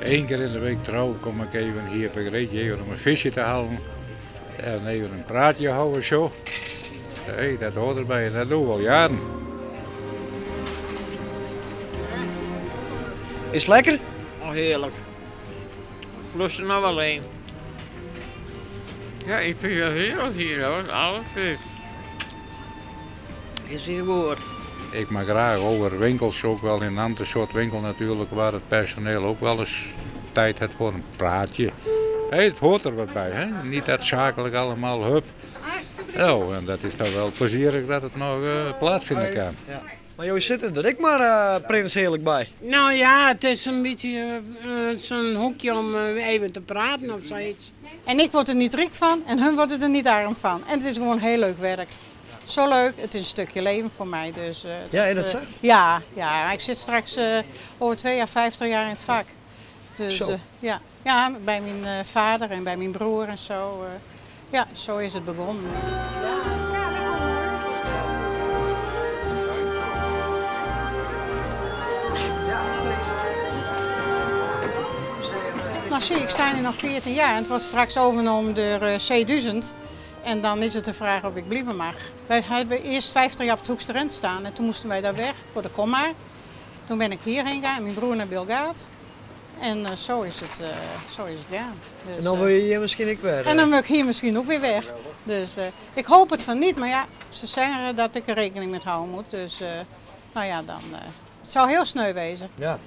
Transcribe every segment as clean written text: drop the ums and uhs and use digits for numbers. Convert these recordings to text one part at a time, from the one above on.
Eén keer in de week trouw kom ik even hier bij Greetje even om een visje te halen. En even een praatje houden zo. Hey, dat hoort erbij en dat doen we al jaren. Is het lekker? Oh, heerlijk. Ik lust er nog wel een. Ja, ik vind het heerlijk hier hoor. Alle vis. Is hier goed. Ik mag graag over winkels, ook wel in een ander soort winkel natuurlijk, waar het personeel ook wel eens tijd heeft voor een praatje. Hey, het hoort er wat bij, hè? Niet dat zakelijk allemaal, hup. Nou, en dat is toch wel plezierig dat het nog plaatsvinden kan. Ja. Maar jullie zitten er ik maar prins heerlijk bij. Nou ja, het is een beetje zo'n hoekje om even te praten of zoiets. En ik word er niet rijk van en hun worden er niet arm van. En het is gewoon heel leuk werk. Zo leuk, het is een stukje leven voor mij. Dus, Ja, is dat zo? Ja, ja, ik zit straks over 2 jaar, 50 jaar in het vak. Dus, Zo. ja. Ja, bij mijn vader en bij mijn broer en zo. Ja, zo is het begonnen. Nou zie, ik sta hier nog 14 jaar en het wordt straks overgenomen door C1000. En dan is het de vraag of ik blijven mag. Wij hebben eerst 50 jaar op het Hoeksterend staan en toen moesten wij daar weg voor de komma. Toen ben ik hierheen gegaan en mijn broer naar Bilgaard. En zo is het, ja. Dus, en dan wil je hier misschien ook weer, En dan wil ik hier misschien ook weer weg. Dus ik hoop het van niet, maar ja, ze zeggen dat ik er rekening mee houden moet. Dus nou ja, dan, het zou heel sneu wezen. Ja.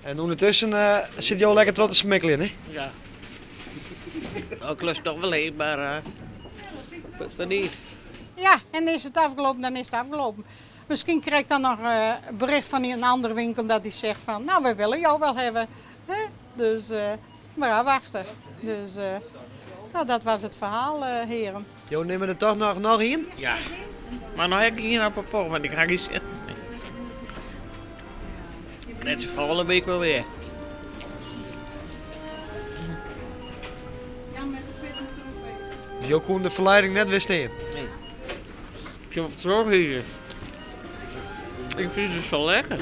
En ondertussen zit jou lekker trots te smikkelen, hè? Ja. Ik lust toch wel even, maar niet. Ja, en is het afgelopen, dan is het afgelopen. Misschien krijg ik dan nog een bericht van een andere winkel dat die zegt van, nou, wij willen jou wel hebben. Hè? Dus maar afwachten. Dus dat was het verhaal, heren. Jo, nemen er toch nog in? Ja, maar nou heb ik hier op een poch, want ik ga niet zitten. Net zo volgende week wel weer. Dus je kon de verleiding net weer steen? Nee. Ik heb het terug hier. Ik vind het zo lekker.